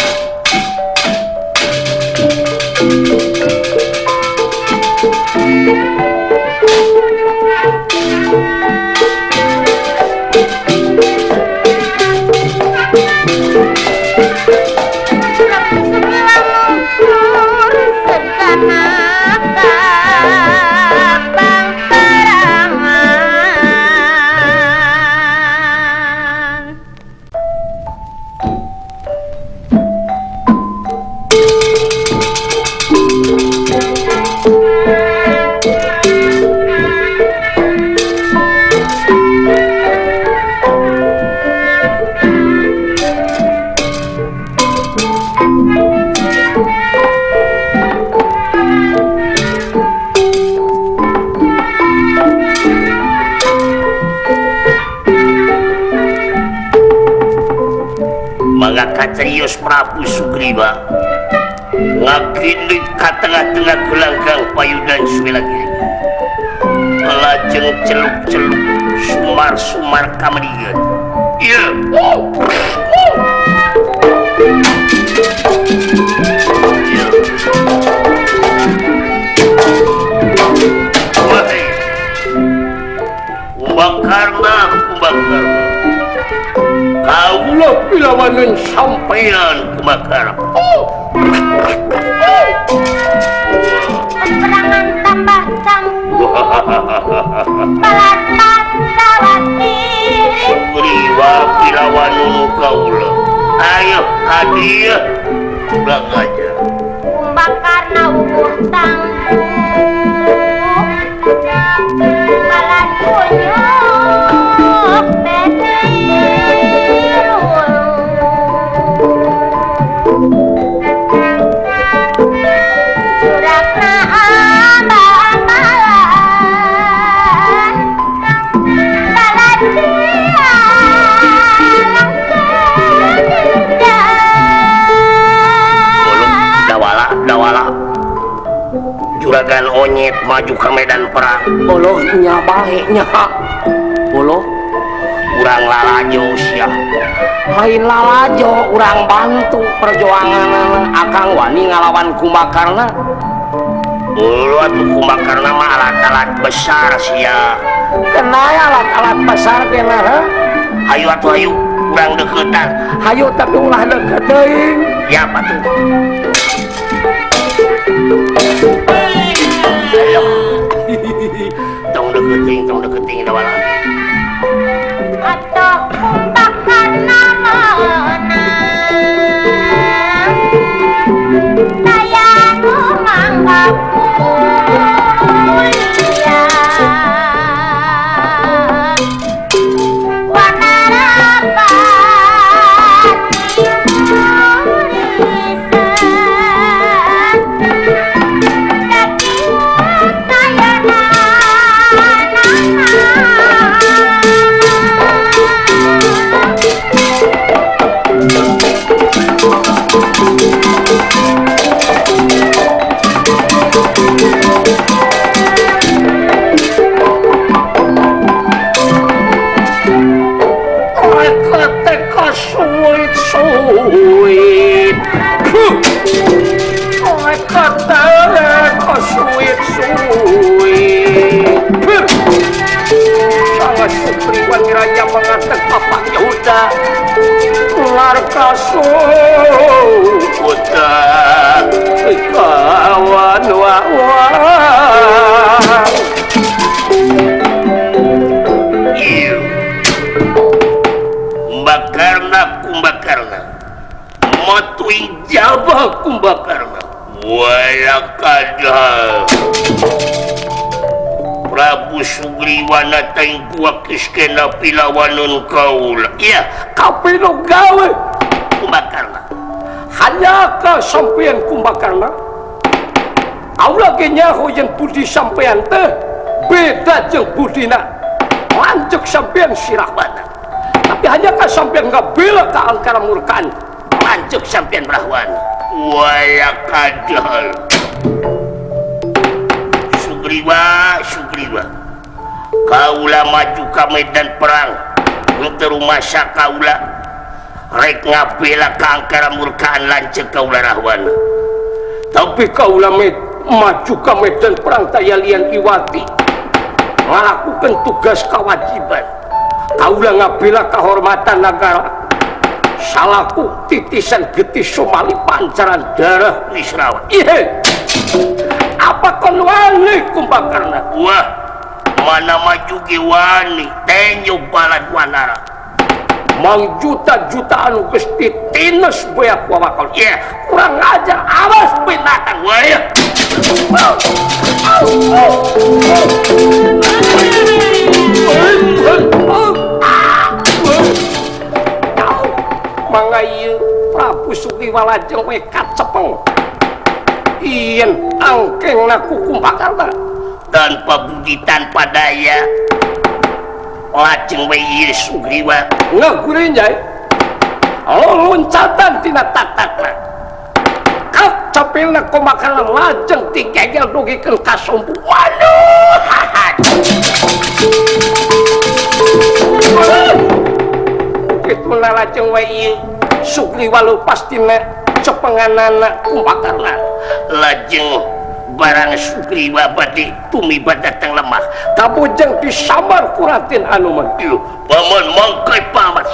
Serius Prabu Sugriwa ngagindik ka tengah-tengah gelanggang payudan suwilagiri lajeng celuk-celuk sumar-sumar kamedian. Iya. Iya. Wahai Kumbakarna, Kumbakarna, kaulah pilawanan sampean Kumbakarna. Peperangan tambah campur pelatang khawatir. Sugriwa pilawanunu kaula. Ayo hadiah kurang aja. Kumbakarna ukur tangguh balan kunyuk Juragan onyet maju ke medan perang. Oloh nya bae nya. Oloh urang lalajo sia. Lain lalajo urang bantu perjuangan akang wani ngalawan Kumbakarna. Oloh atuh Kumbakarna mah alat-alat besar sia. Kena alat-alat besar kena ha? Hayu atuh hayu urang deukeutan. Hayu tapi ulah deukeut teuing. Ya patuh. Ayo. Tong deketing dawala. Atau Kumbakarna menang daya nu mangga mulia Wanara pati Kawan wa Sugriwana teh buak iskena pilawanun kaula. Iya, kapino gawe Kumbakarna. Hanya ka sampean Kumbakarna. Kaula ge nyaho yen budi sampean teh beda jeung budina lanceuk sampean Sirahwana. Tapi hanya ka sampean ngabela ka angkara murkaan lanceuk sampean Rahwana. Waya kadal. Sugriwa, Sugriwa. Kaula maju ka medan perang henteu rumasa kaula rek ngabela ka angkara murkaan lanceuk kaula Rahwana. Tapi kaula maju ka medan perang tayalian iwati ngalakukeun tugas kewajiban. Kaula ngabela kehormatan negara salaku titisan getih somali pancaran darah Nisrawa. Ihe, apa kon wani Kumbakarna? Wah, mana maju ge wani tenyo balad wanara. Mang juta-juta anu geus ditines beak wawakon. Iya, kurang ajar, awas binatang wae. Mangga ieu Prabu Sugriwa lajeng we kacepeng. Yen angkengna ku Kumbakarna tanpa budi tanpa daya lajeng we ieu Sugriwa ngaguring jai loncatan tina tatakna kacapilna Kumbakarna lajeng digegel dugikeun ka sumpu. Waduh, kituna lajeng we ieu Sugriwa lepas tina cepenganana Kumbakarna. Lajeng barang Sugriwa bade tumiba datang lemah kabujeng disambar ku Raden Anoman. Ieu paman mangkai paman.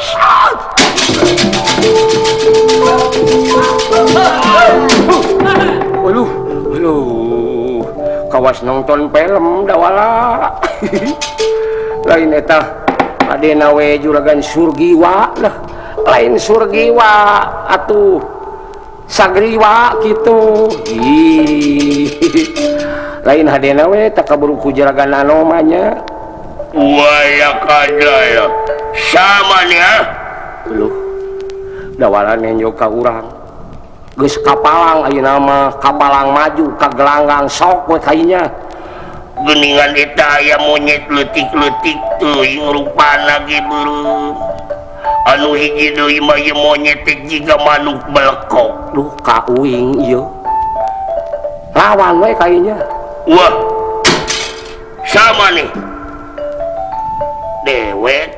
Aduh, aduh, kawas nonton film dawala. Lain eta adena we juragan Surgiwa lah, lain Surgiwa atuh Sagriwa gitu. Ih, lain hadena we tak kaburu ku juragan Anomanya. Waya kadaya sama nih ah. Loh, dawala nenjo ka urang. Geus kapalang ayeuna mah, kapalang maju ka gelanggang sok we kainya. Geuningan eta aya monyet leutik-leutik teuing rupana ge beureum. Anu hiji deui mah ieu monyet teh jiga manuk belekok. Duh, ka uing ieu. Lawan we kainya. Wah. Sama nih. Dewek.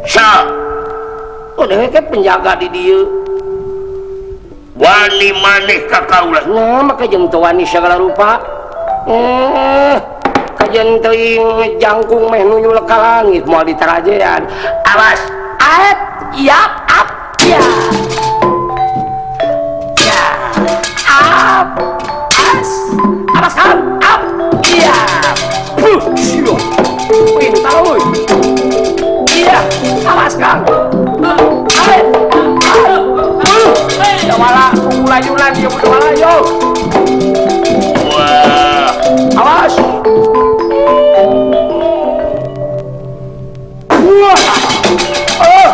Sa. Oh, dewek ke penjaga di dieu. Wani maneh ka kaula. Nah, maka jeung teu wani sagala rupa. Kajen teuing jangkung meh nunyul ka langit moal ditarajean. Awas. Aet, yap, ap, ya. Ya. Ap, as. Awas kan, ap, ya. Puh, sia. Pintar euy. Iya, awas Kang. Aet. Dawala, kulayunan ieu dawala yo. Wah. Awas. Wah. Oh.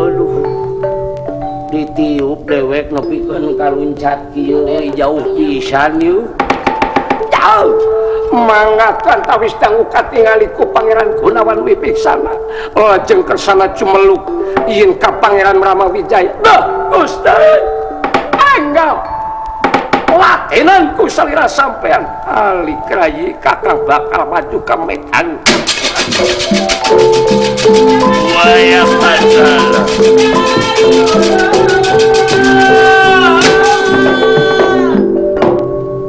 Aduh. Ditiup dewek nepikeun kaluncat kieu euy jauh pisan ieu. Jauh. Mangga tawis dangu katingali ku Pangeran Gunawan Wibiksana. Lajeng kersana cumeluk yen ka Pangeran Rama Wijaya. Duh, Gusti. Enggal. Latenanku salira sampean ali krayi kakang bakal maju ka medan. Waya pasal.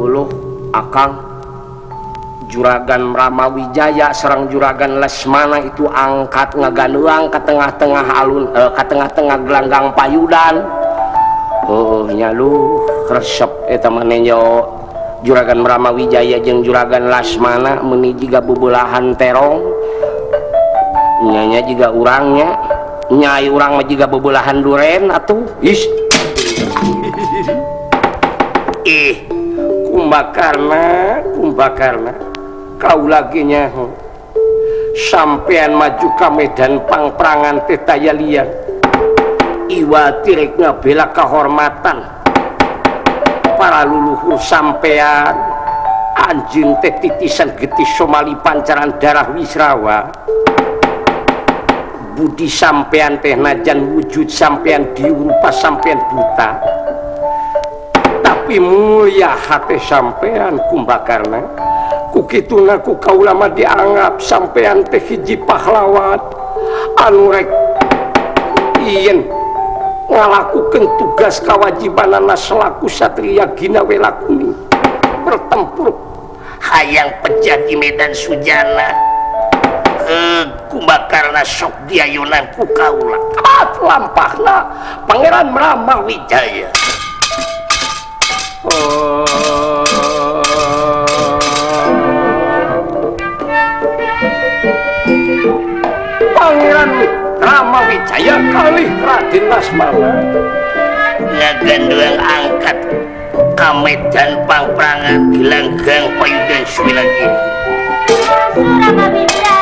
Uluh akang Juragan Rama Wijaya serang Juragan Lesmana itu angkat ngaganuang ke tengah-tengah alun ke tengah-tengah gelanggang payudan. Oh nya lu resep eta mah nenjo Juragan Rama Wijaya jeung Juragan Lasmana meuni jiga bubulahan terong. Nyanya jiga urangnya, nyai urang mah jiga bubulahan duren atuh. Is. Ih Kumbakarna, Kumbakarna kau lagi nyaho sampean maju ka medan pangprangan teh taya lian iwa tirek ngabela kahormatan para luluhur sampean anjeun teh titisan getih Somali pancaran darah Wisrawa budi sampean teh najan wujud sampean dirupa sampean buta tapi mulia hati sampean Kumbakarna kukituna ku kaula mah dianggap sampean teh hiji pahlawan anu rek yen ngalakukeun tugas kewajibanana selaku satria ginawe lakuni bertempur hayang pejah di medan sujana Kumbakarna sok diayunan ku kaula kamat lampahna Pangeran Rama Wijaya. Pangeran Rama Wijaya kalih Raden Lasmana ngaganduang angkat ka medan pangprangan gelanggang payudan suwilagi. Rama Wijaya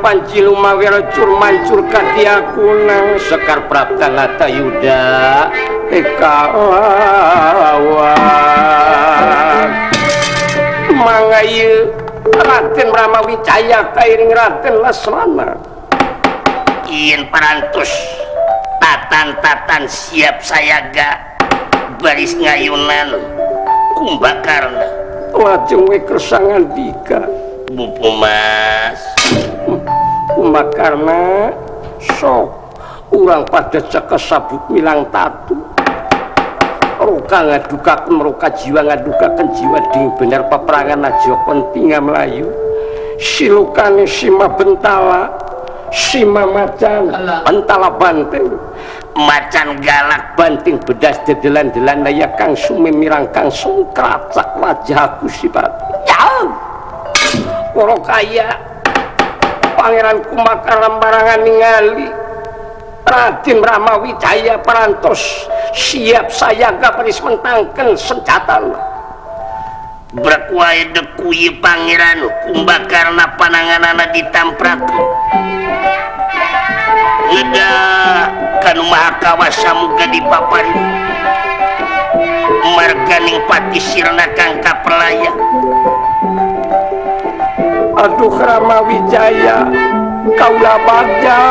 Panji lumawir cur mancur katiakuna Sekar Praptanata Yuda Ekawan mangga ieu Raden Rama Wijaya kairing Raden Lasmana yen parantos tatan-tatan siap sayaga baris ngayunan Kumbakarna lajeng we kersa ngandika Bupu Mas Kumbakarna sok urang pada cekesabuk milang tatu roka ngadukaken roka jiwa ngadukaken jiwa ding bener peperangan aja kon tinggal melayu silukane sima bentala sima macan bentala banting macan galak banting bedas dedelan-delan daya kang sumimirang kang sungkracak wajahku sifat ya para kaya Pangeran Kumbakarna barangan ningali Raden Rama Wijaya parantos siap sayaga baris mentangken senjata berkuai dekuyi Pangeran Kumbakarna pananganana ditamprak ngeda kanu maha kawasa muga dipaparin marganing pati sirna kang kapelaya. Aduh Rama Wijaya kaula bagja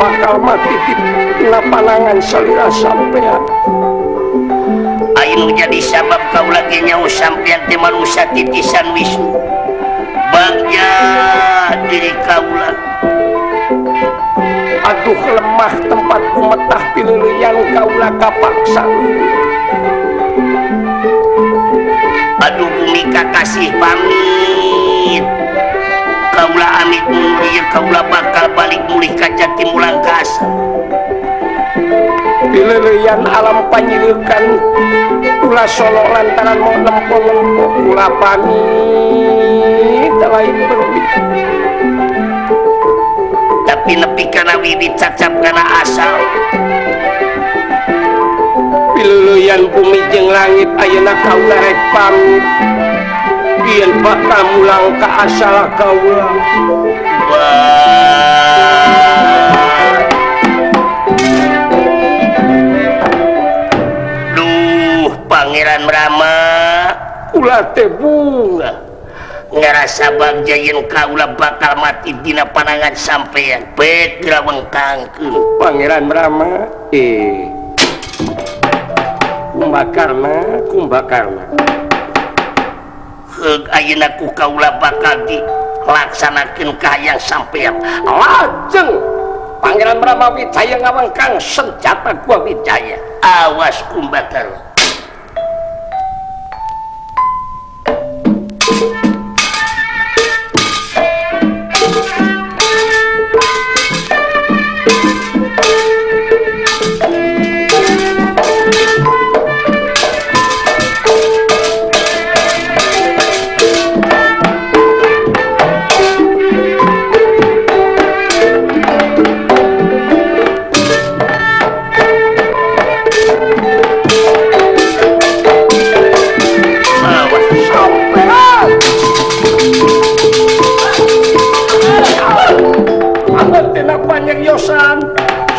bakal mati di panangan salira sampean ayeuna jadi sabab kaula ge nyaho sampean teh manusia titisan Wisnu bagja diri kaula. Aduh lemah tempatku metah piluluyan kaula kapaksa. Aduh bumi kakasih pamit kaula amit mundur kaula bakal balik mulih ka jati mulang ka asal. Piluluyan alam panyilukan ulah solo lantaran mau nempo-nempo kula pamit lain berwit. Tapi nepi kana wiwit cacap kana asal. Piluluyan bumi jeung langit ayeuna kaula rek pamit. Yen bakal mulang ka asal kaula. Duh Pangeran Brahma kula teh bunga ngarasa bagja yen kaula bakal mati dina panangan sampean bet geura wengkangkeun Pangeran Brahma Kumbakarna Kumbakarna heug ayeuna ku kaula bakal dilaksanakeun kahayang sampean lajeng Pangeran Brahma Wijaya ngawengkang senjata gua Wijaya awas Kumbakarna.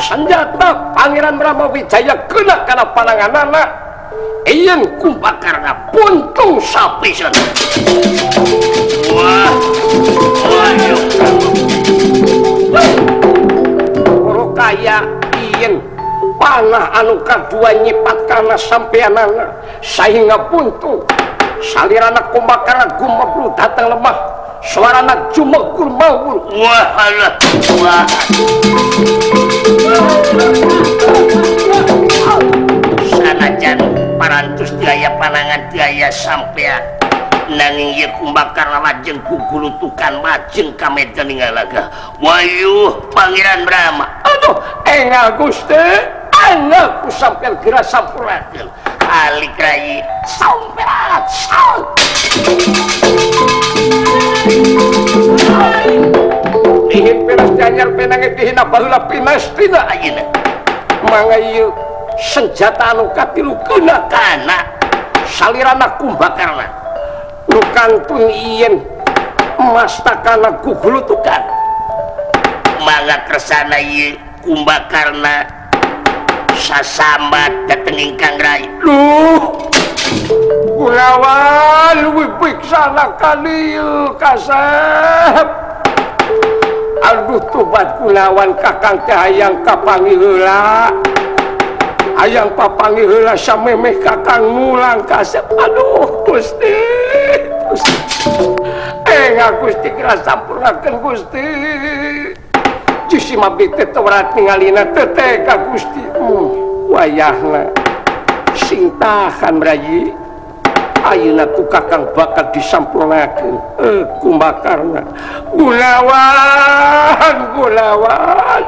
Senjata Pangeran Brahma Wijaya kena kana pananganana yen Kumbakarna puntung sapisan. Wah, wah, Guru kaya yen panah anu kadua nyipat kana sampeanana sahingga puntung salirana Kumbakarna gumeblu datang lemah suarana jumegur maul. Wah, alah, wah. Sanajan parantos tiaya panangan tiaya sampean nanging ieu Kumbakarna lajeng kugulutukan lajeng ka medan ngalaga. Wayuh Pangeran Brahma. Aduh, engal Gusti, engal ku sampean geura sampurnakeun. Alik rai sampean saut. Dihin pinas dianyar penange dihina baheula pinas tina ayeuna. Mangga ieu senjata anu katilu keuna kana salirana Kumbakarna. Nu kantun yen mastakana gugulutukan. Mangga kersana ieu Kumbakarna sasambat dateng ingkang rai. Duh Gunawan leuwih biksana kalieu kasep. Aduh tobat Gunawan kakang teh hayang kapanggih heula. Hayang papanggih heula samemeh kakang mulang kasep. Aduh Gusti. Gusti. Gusti geura sampurnakeun Gusti. Jisi mabdi teh teu warat ningalina teu teh ka Gusti. Wayahna sing tahan rayi. Ayeuna ku kakang bakal disampurnakeun Kumbakarna. Gunawan, Gunawan.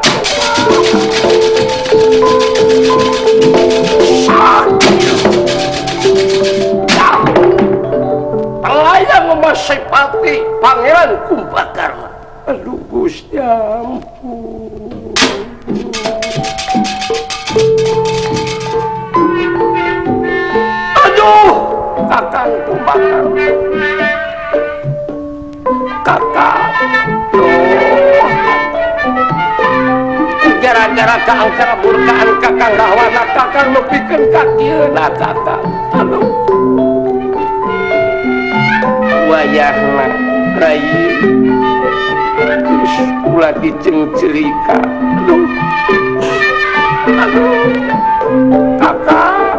Pelayang menguasai pati Pangeran Kumbakarna. Aduh Gusti ampun. Aduh kakang Kumbakarna. Kakak gara-gara kaangkara murkaan kakang Rahwana kakang nepikeun ka kieuna kakang. Aduh wayahna rai geus ulah dicengcerika. Aduh aduh kakak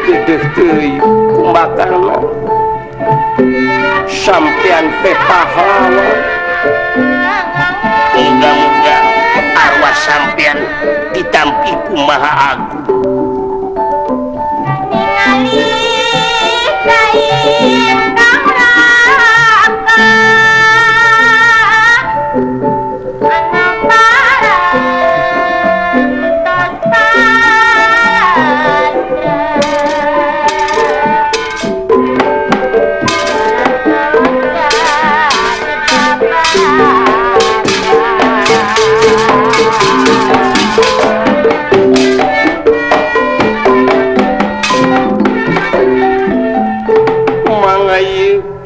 dedeh teuing Kumbakarna sampean teh pahlawan. Muga-muga arwah sampean ditampi ku Maha Agung. Ningali kain kang raka anu parantos pasrah. ieu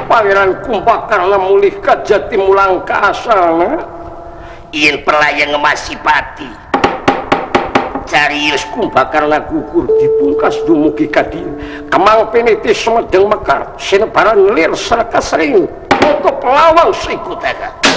Pangeran Kumbakarna mulih ka jati mulang ka asalna yen perlayang ngemasi pati carius Kumbakarna gugur dipungkas dumugi ka dieu kemang piniti sumedeng mekar sinebaran lir sarta sering tutup lawang sikutana.